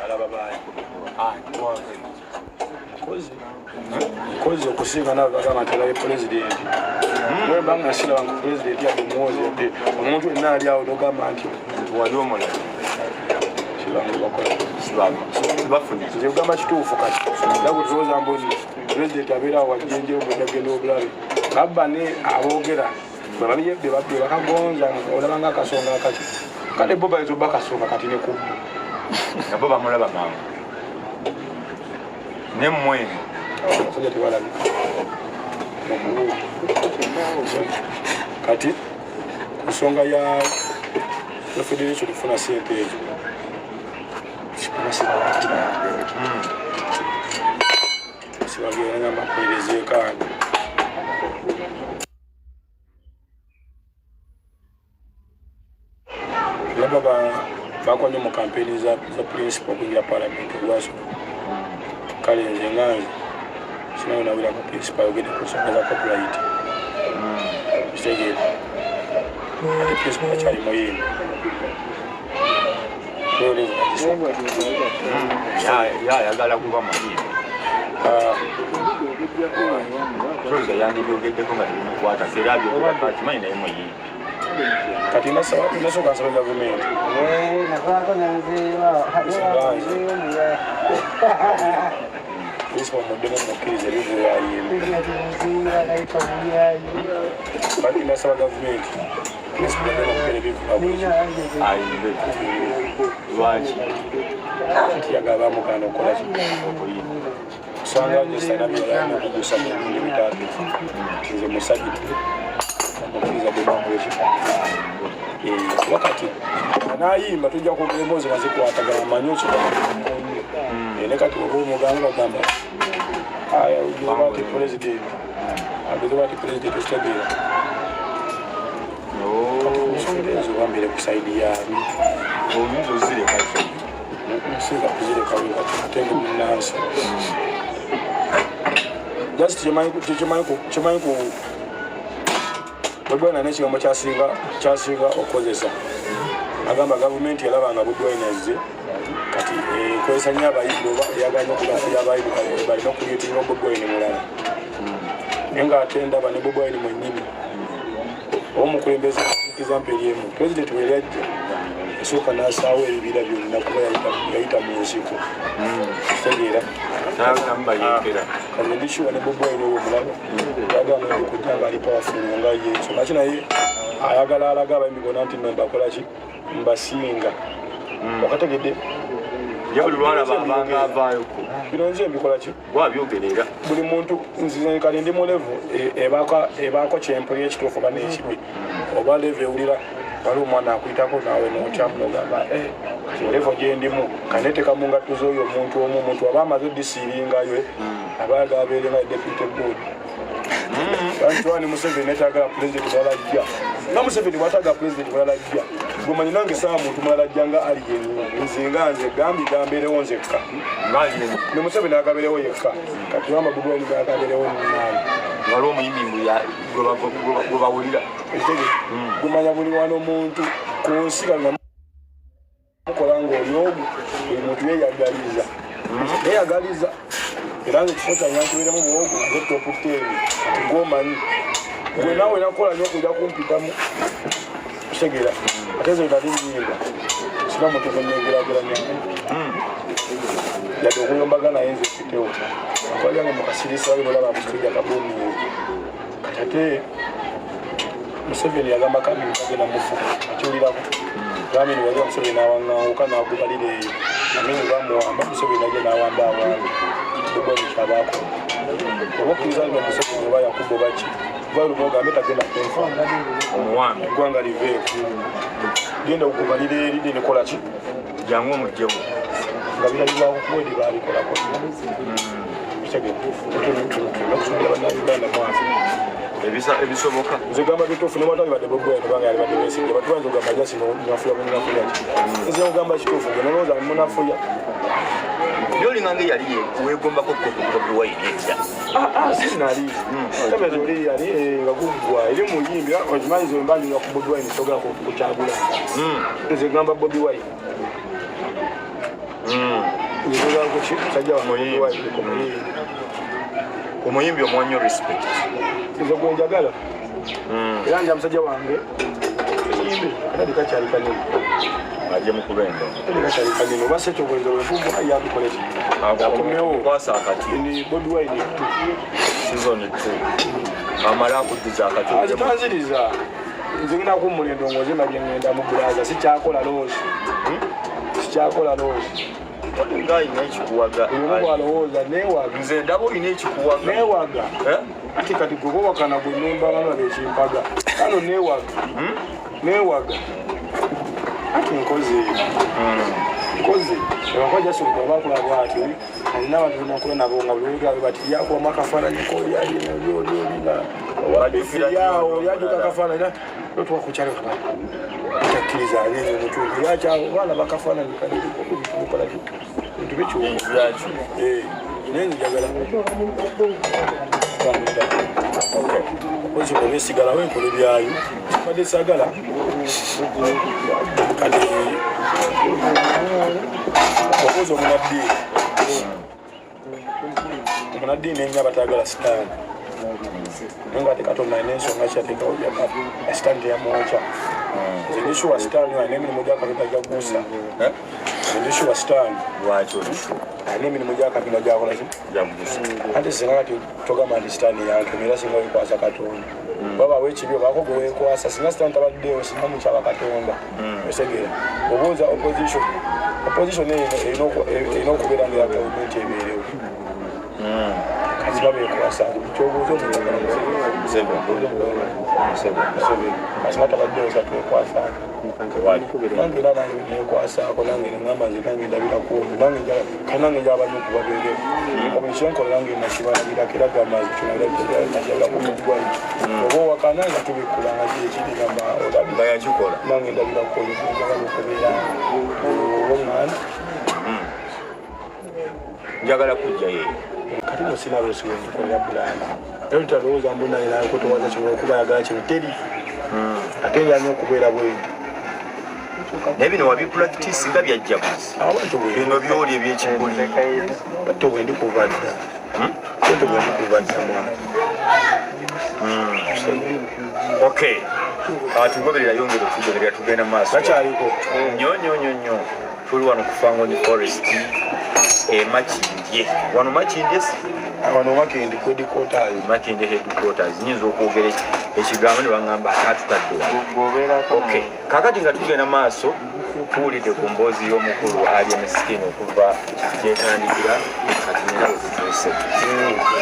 Alaba baali nkozi nkozi okusinga nawe bagamba nti olabye pulezidenti. Wemba nga siraba nga pulezidenti yadde omuwozi yadde omuntu yenna ali awo nogamba nti wali omulala sibangu bakola. Sibafuna. Nze kugamba kituufu, kati nakutuloza mbuzi pulezidenti abeera awo wajjenjewo mwedagenda obulabe babba ne aboogera bakagonza olaba nga akasonga akaki kale bo bayinza obba kasonga kati ne kubbo nga bo bamulaba mangu ne mmwe abasajja tebalabika mukuwuuta. Kati ku nsonga ya federation kufuna sente ezo, sibagenda nga makuwerezeekaani. Laba bakonye mu kampeni za principal okuyingira parliament ogwasooka. Kale nze nga nze sinawe nawulira ku principal ayogedde ku nsonga za copyright, kitegeera? Ate principal akyali muyimbi. Ayagala kuba muyimbi toza yandibyogeddeko nga tebimukwata era abyogera akimanyi naye muyimbi. Kati nasooka nsaba gavumenti, principal muddemu mukkiriza ebivulu ayimbe. Kati nasaba gavumenti, principal muddemu okubeera ebivulu. Ayimbe lwaki? Nti yagala bamugaana okukola ki? Okuyimba. Kusanga nze sanabirala okugusa mu bindi bitaatu nze musajidde omukkiriza demakoleki kuba kati anayimba tujja kwogera emboozi nga zikwatagana manyi okibamu. Ne kati oba omugamba bagamba aya ati president ageze ati president, okitegeera? Kati ku nsonga ezo bambere ku side yaani? Oyinza ozireka zo. Nsinga kuzireka bwe ate ndi munnansi. Just kyemanyi ku Bobi Wine n'ekigambo kyasinga okukozesa, agamba gavumenti yalaba nga Bobi Wine azze kati ekozesa nnyo abayimbi oba eyagala nnyo okunafuya abayimbi, balina okuyetinga Bobi Wine mulala. Naye ng'ate ndaba ne Bobi Wine mwennyini oba omukulembeze. Example eri emu, pulezidenti bwe yali ajja yasooka n'asaawo ebibira byonna kuba yayita mu nsiko, kitegeera? Namubayeekera. Kati ndi sure ne Bobi Wine oyo omulaba yagamba nti okujja nga ali powerful nga ye so naki, naye ayagala alaga abayimbi bonna nti no mbakola ki, mbasinga, okategedde? Ye buli lwalaba abanga avaayoko. Bino nze mbikola ki? Gwabyogerera. Buli muntu nzize kati ndi mu level ebaako kyempulira ekituufu oba n'ekibi oba level ewulira wali omwana akuyitako naawe notyamu nogamba, "Eh, kati level gyendimu kaneteeka mu ngatto z'oyo omuntu omu." Omuntu aba amaze odisiiringayo aba ayagala abeere nga deputy board Antoine Museveni netagala president mulala ajja nga Museveni bwatagala president mulala ajja. Gwemanyi nange saa muntu mulala ajja nga alien, nze nga nze gambi gambeerewo nzekka ne Museveni agabeerewo yekka. Kati wamba Bobi Wine agabeerewo naani? Waliwo omuyimbi mbu gwe bawulira. Ekitege gumanya buli wano muntu ku nsi kano mukola ng'oli ogu, buli muntu yeyagaliza yeyagaliza. Era nze ekifo kyange nkibeeremu bwogu nze top 10. Kati gwomanyi gwe naawe nakola nyo okujja kumpitamu, kitegeera? Ate nze nali nyimba sina muntu gwenegerageranya yadde okuyombaga naye. Nze fitewo akwalyange mukasirisa bali bolaba musajja kabumiwe. Kati ate Museveni yagamba Kamini tagenda mufuka, akiwulirako Amini wali Museveni nawaŋŋanguka nagubalira eyo. Amini bamuwamba, Museveni ajja nawamba awange Bobi kyabaako oba okkiriza nti Museveni oba Yakubu baki valumu ogambe tagenda kunfa. Omuwambe. Eggwanga liveeko, genda okubalira eri nenikola ki? Jangu omugjewo. Nga birabibwako kuwedi babikolako, tulina okusomera bannayuganda mwafe. Ebisoboka. Nze gamba bituufu newatali badde Bobi Wine kubanga yalibadde Besigye batubanza ogamba jasi nafuya munafuya ki? Nze ogamba kituufu gwe nolowooza munafuya. Yolinga nga eyali weegombako ko ku Bobi Wine edda. Sinali kamera oli yali nga guggwa eri muyimbi. Okimanyi nze mba nyumya ku Bobi Wine, sogera ku Kyagulanyi. Nze gamba Bobi Wine. Musajja wange omuyimbi omuwa respect. Nze gwe njagala era nja musajja wange yimbi ate kakyali kanene. Ajje mukuba endongo. Ate kakyali kanene oba si ekyo bwenzo bwenfumu yabikola ki akomewo. Kwasa akati. Ni Bobi Wine 2 season 2 amala akuddiza akati. Azitanziriza nze ngenda kuwummula endongo nze mabye ngenda mu bulaza sikyakola loosi sikyakola loosi. Nga alina ekikuwaga. Oyo bwalowooza neewaga. Nze ndaba olina ekikuwaga. Neewaga. Eh? Ati kati gwe bwowakana gwe nemba bano bekimpaga kano neewaga neewaga ati nkoze nkoze abakozi jasobola bakola bwati alina abantu benakola nabo nga buli lwegabwe bati yakubamu akafaananyi kolyaliolyawo lyajuka akafaananyi notuwa kukyalo takkiriza abeere omutundu lwakyawo baana bakafaananyi kalikola bintu bikyuka. Naye njagala ozi oba esigalawo enkola byayo badde sagala kati obuuza omunaddiini omunaddiini ennyo abatagala sitaani naye nga ate Katonda alina ensonga kyateekawo sitaani teyamwokya. Nze ndi sure sitaani alina emirimu gya Katonda gyaguusa. Nze ndi sure sitaani Lwaki oli sure? Alina emirimu gya Katonda gyakola ki Jagusa. Ate singa kati togamba nti sitaani yantumira era singa wekwasa Katonda wabawo ekibi obaako gwe wekwasa singa sitaani tabaddeewo singa mukyaba Katonda otegeera obuuza opposition opposition eyo erina okubeera nga eya gavumenti ebeerewo kati babekwasa kyobuuza omuyagala. Museveni. Museveni. Asinga tabaddeewo satwekwasaako. Tewali. Nange era nange nekwasaako nange neŋamba nze nange ndabirako omu nange kati nange njaba nnyo okubabeerewo oba ekyenkola nange nakibalabirako era gamba nze nakirabirako mugwayi oba owakana nga tubikkula nga kyekiri gamba olabira Nga yakikola. Nange ndabirako oyo njagala okubeera oba omwana. Njagala kujja yeeyo. Kati no sina lwesi wendikolera pulaani era tutalowooza mbu nakutowaza kino okuba yagala kino teri ate yanya okubeera bwenti. Naye bino wabipractice nga byajja buzi? Abantu bwe Bino byoli ebyekibuli. Bato bwendi kuva dda bato bwendi kuva dda mwana. Okay, tugoberera yongera otugoberera tugenda mu maaso. Bakyaliko. Nnyo nnyo nnyo nnyo. Tuli wano ku Fangone Forest e Makindye. Wano Makindye si? Wano Makindye ku headquarters. Makindye headquarters. Nyinza okwogera ekigambo ne baŋŋamba ate atutadde wano. Okay, kakati nga tugenda maaso tuwulidde ku mboozi y'omukulu Alien Skin okuva gyetandikira kati nera we tutuuse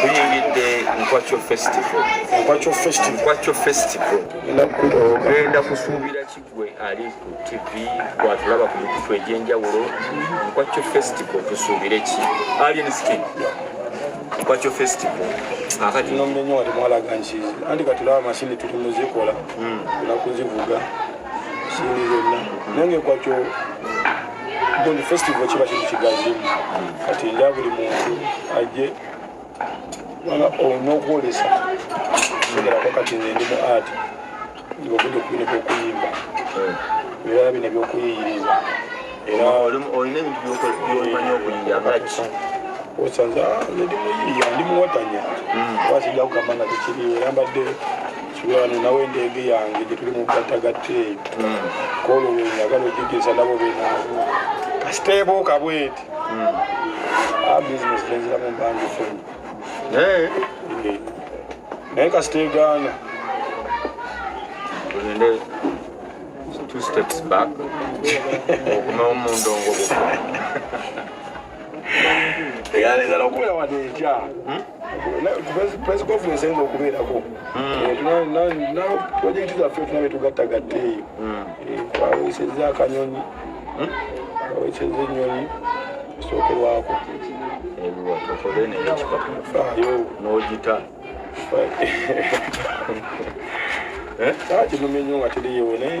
tuyingidde Nkwakyo Festival. Nkwakyo Festival. Nkwakyo Festival. Ngenda kukuyita. Ogenda kusuubira kigwe ali ku TV gwatulaba ku mikutu egy'enjawulo. Nkwakyo Festival tusuubire ki, Alien Skin? Nkwakyo Festival akati. Nomye nnyo wati mwalaga nsizi anti kati olaba mashini tuli muzikola tuna kuzivuga mashini zonna naye nga ekwakyo gundi festival kiba kintu kigazimu kati nja buli muntu ajje kubanga olina okwolesa sogerako kati nze ndi mu art ngaobudde kubino byokuyimba ebirala bino ebyokuyiyiriza era Olina ebintu byomanyi okuyiya nga ki? Osanze nze ndi muyiiya ndi muwatanya oba sijja kugamba nga tekiriwo era mbadde subira wano nawe endeege yange gye tuli mu gattagatta eyo kwolwo lwenjagala ogigeza nabo benaawo kasita ebuuka bweti bizinesi nenziramu mbangifunye. Naye kasita egaana Tugende two steps back okumawo mu ndongo buko. Egaaneza okubeera wano enkya press conference eyinza okubeerako projekiti zaffe tuna betugattagatta eyo. Twawesezza akanyonyi twawesezza ennyonyi esookerwako. Ebiwa tokole naye ekipapula faayo n'ogita. Saa kinumye nnyo nga teriiwo naye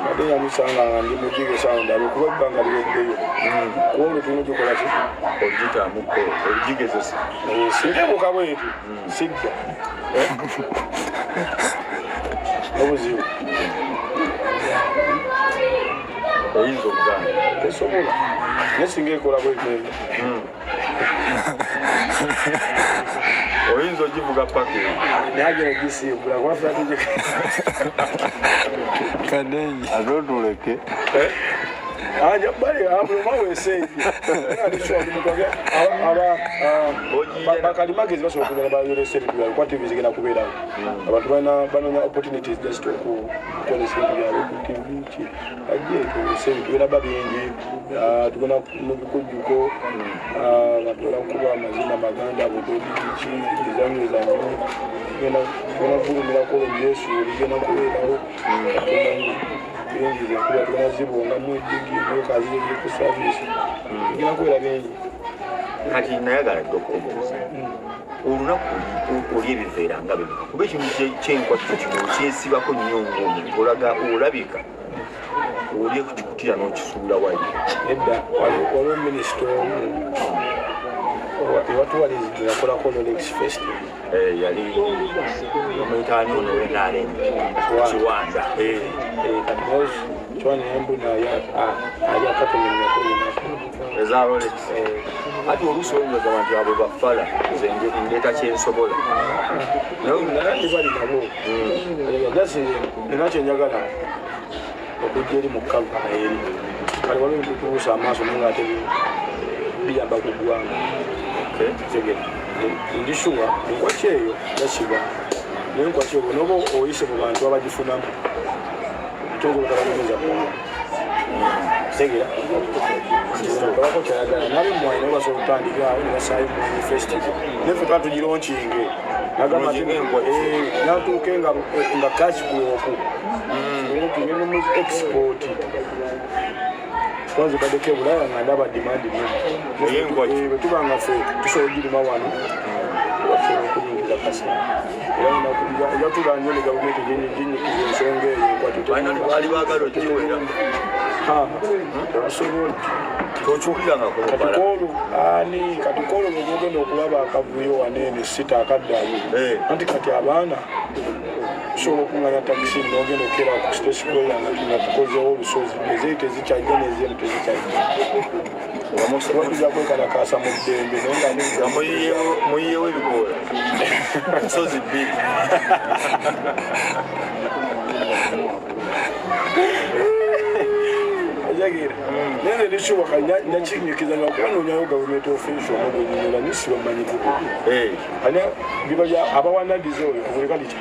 ate yamusanga nga ndi mugigesa ndabe kuba ebbanga liweddeyo kuba olwo tulina ogikola ki Ogitamuko ogigezesa. Singa ebuuka bweti sidda obuzibu. Eyinza okugaana? Tesobola, naye singa ekola bwetyo. Oyinza ogivuga paka eyo? Naye agenda gisiibula kuba ffe. Kadeyi. Ate otuleke. Anja bali abuloma weseeje bakalimagezi basobola okugenda bayolesa ebintu byabwe kuba TV zigenda kubeerawo. Abantu balina banoonya opportunities just okukozesa ebintu byabwe ku TV. Ki ajje tuolese ebintu bigenda ba bingi. Tugenda mu bikujjuko, abantu bagenda kukuba amazina maganda, budodi, ki ezanyo ezanyo. Tugenda kufulumirako Yesu, bigenda kubeerawo. Tumanyi bingi byakuba, tugenda zibongamu ejigi motoka ziri ku service, bigenda kubeera bingi. Kati nayagala dde okubuuza, olunaku oli ebiveera nga bimeka? Kuba ekintu kyenkwatto kino okyesibako nnyo ngaomuntu olaga olabika oli ekikutira n'okisuula wali. Nedda, waliwo minisita omu ewa tourism yakolako Rolex Festival. Yali omuyitaani ono w'NRM, Kiwanda. Kati Kiwanda yembuna ali akatomenyako olunaku. Eza Rolex. Ati oluusi oyinza ogamba nti abo bafala, nze ndeeta kyensobola. Naye tebali nabo. Just nina kyenjagala okujja eri mu kava eri kale waliwo ebintu tubuusa amaaso naye nga ate biyamba ku ggwanga. Tegera, ndi sure enkwaki eyo yasiba, naye enkwaki eyo noba oyise mu bantu abagifunamu tuyinza obutabanyumiza ggwanga. Tegera, olako kyayagala nabemwanyi nabo basobola okutandika awo ne basaayo Mwanyi Festival, naye ffe twali tugilaunchinge. Nagamba nti Launchinge enkwaki. Natuuke nga cash crop, tugende mu export. Kwanza baddeko e Bulaya nga ndaba demand nene. Ey'enkwaki. Bwe tuba nga ffe tusobola ogirima wano, tusobola okuyingiza kasita era yatula nnyo ne gavumenti ginyikiza ensonga eyo enkwati. Baali baagala ogiwera. Tebasobola. Tokiwulirangako? Kati Mubala. koolwo ani, kati koolwo bwegenda okulaba akavuyo waneene sita akadde abo. Anti kati abaana tusobola okunganya takisi nogenda okera ku State Square nga tukozewo olusozi, ezeyi tezikyajja nezemu tezikyajja, kuba tujja kwekalakasa mu ddembe naye nga Nga muyiyewo ebikoola nsozi bbiri. Ajagira naye nze ndishuba nakinyikiza nga kuba noonyayo gavumenti official omugwenyinyola nisi bamanyi. Ani biba bya abawanadiza oyo kubuleka litya?